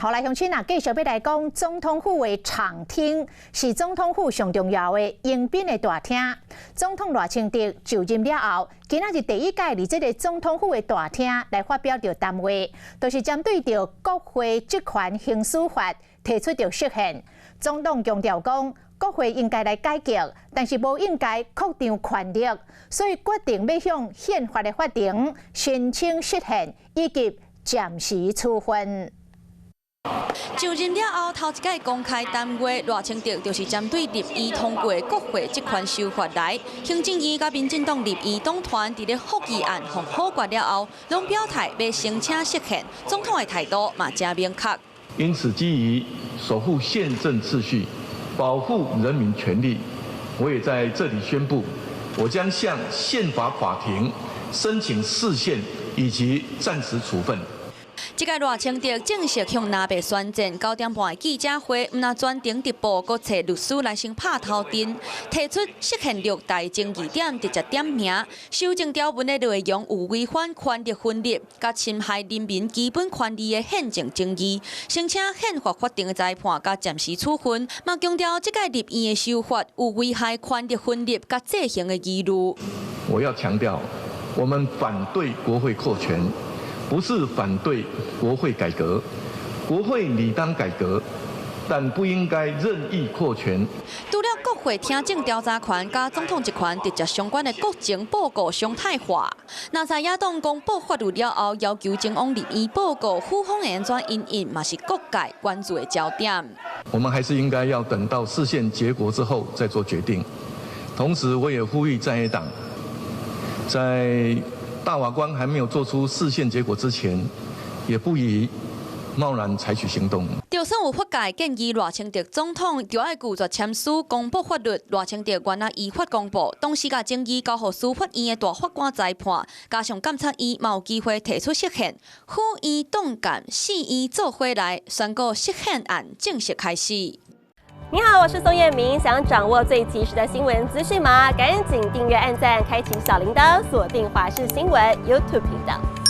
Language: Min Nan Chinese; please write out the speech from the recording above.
好來，鄉親啊，繼續欲來講總統府的敞廳，是總統府上重要的迎賓的大廳。總統賴清德就任了後，今仔日第一擺佇這个總統府的大廳來發表著談話，就是針對著國會職權行使法提出著釋憲。總統強調講，國會應該來改革，但是無應該擴張權力，所以決定欲向憲法的法庭申請釋憲以及暫時處分。就任了後，頭一擺公開談話，賴清德就是針對立院通過國會職權修法來。行政院佮民進黨立院黨團佇咧覆議案予否決了後，攏表態欲申請釋憲，總統的態度嘛誠明確。因此，基於守護憲政秩序、保護人民權利，我也在這裡宣布，我將向憲法法庭申請釋憲以及暫時處分。這擺賴清德正式向藍白宣戰，9點半的記者會，毋但全程直播，閣揣律師來先拍頭陣，提出釋憲六大爭議點，直接點名，修正條文的內容有違反權力分立，佮侵害人民基本權利的憲政爭議，申請憲法法庭的裁判佮暫時處分，嘛強調這擺立院的修法有危害權力分立佮制衡的疑慮。我要強調，我們反對國會擴權。不是反對國會改革，國會理當改革，但不應該任意擴權。除了國會聽證調查權佮總統職權直接相關的國情報告常態化，若在野黨公布法律了後，要求前往立院報告，府方會按怎因應，嘛是各界關注的焦點。我們還是應該要等到釋憲結果之後再做決定。同時，我也呼籲在野黨在大法官還沒有做出釋憲結果之前，也不宜貿然採取行動。就算有法界建議賴清德總統著愛拒絕簽署公布法律，賴清德原來依法公布，同時共爭議交予司法院的大法官裁判，加上監察院嘛有機會提出釋憲，府院動幹，四院做伙來宣告釋憲案正式開始。你好，我是宋燕明，想掌握最及時的新聞資訊嗎？趕緊訂閱、按讚、開啟小鈴鐺，鎖定華視新聞 YouTube 頻道。